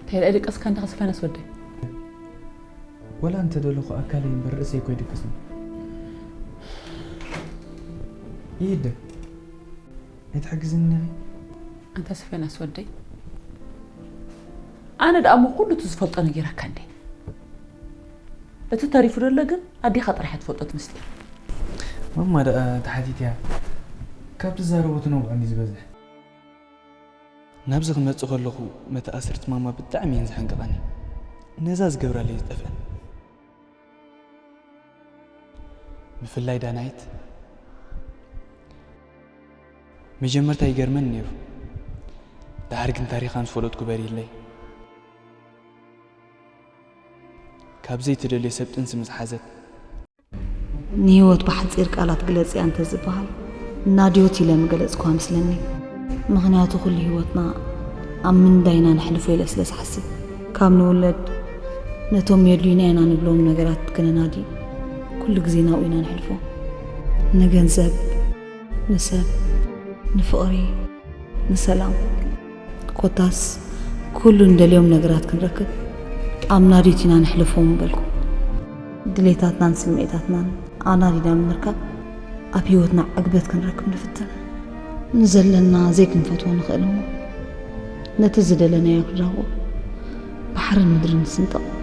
እንታይ ደኣ ደቀስካ እንዲኻ ስፋናስ ወደይ? ወላ እንተ ደለኹ ኣካለይ እምበር ርእሰይ እኮ ኣይደቀስን። ይሂደ። ኣይትሕግዝኒ ኢኺ? ኣንታ ስፋናስ ወደይ፣ ኣነ ደኣ እሞ ኩሉ እቲ ዝፈልጦ ነጊረካ እንዴ? እቲ ተሪፉ ደሎ ግን ኣዴኻ ጥራሕ እያ ትፈልጦ እቲ ምስጢር። ማማ ደኣ ተሓቲትያ ካብ ትዛረቦ ትነውዖ እንዲ ዝበዝሕ። ናብዚ ክመጽእ ከለኹ መተኣስርቲ ማማ ብጣዕሚ እየን ዝሕንቅቐኒ። ነዛ ዝገብራለይ ዝጠፍአን። ብፍላይ ዳናይት። መጀመርታ ይገርመን ነይሩ። ደሓር ግን ታሪኻ ምስ ፈለጥኩ በሪህለይ። ካብ ዘይትደልዮ ሰብ ጥንሲ ምስ ሓዘት። ንህይወት ብሓጺር ቃላት ግለጽያ እንተ ዝበሃል፣ ናድዮት ኢለ ምገለጽኳ መስለኒ። ምኽንያቱ ኩሉ ህይወትና ኣብ ምንዳይና ነሕልፎ ኢለ ስለ ዝሓስብ። ካብ ንውለድ ነቶም የድልዩና ኢና ንብሎም ነገራት ክነናዲ ኩሉ ግዜ ናብኡ ኢና ነሕልፎ። ንገንዘብ፣ ንሰብ፣ ንፍቕሪ፣ ንሰላም፣ ኮታስ ኩሉ ንደልዮም ነገራት ክንረክብ ኣብ ናድዮት ኢና ነሕልፎ ምበልኩ። ድሌታትናን ስምዒታትናን ኣናዲና ብምርካብ ኣብ ህይወትና ዕግበት ክንረክብ ንፍትን። ንዘለና ዘይክንፈትዎ ንኽእል እሞ ነቲ ዝደለናዮ ክንረኽቦ ባሕርን ምድርን ንስንጥቕ።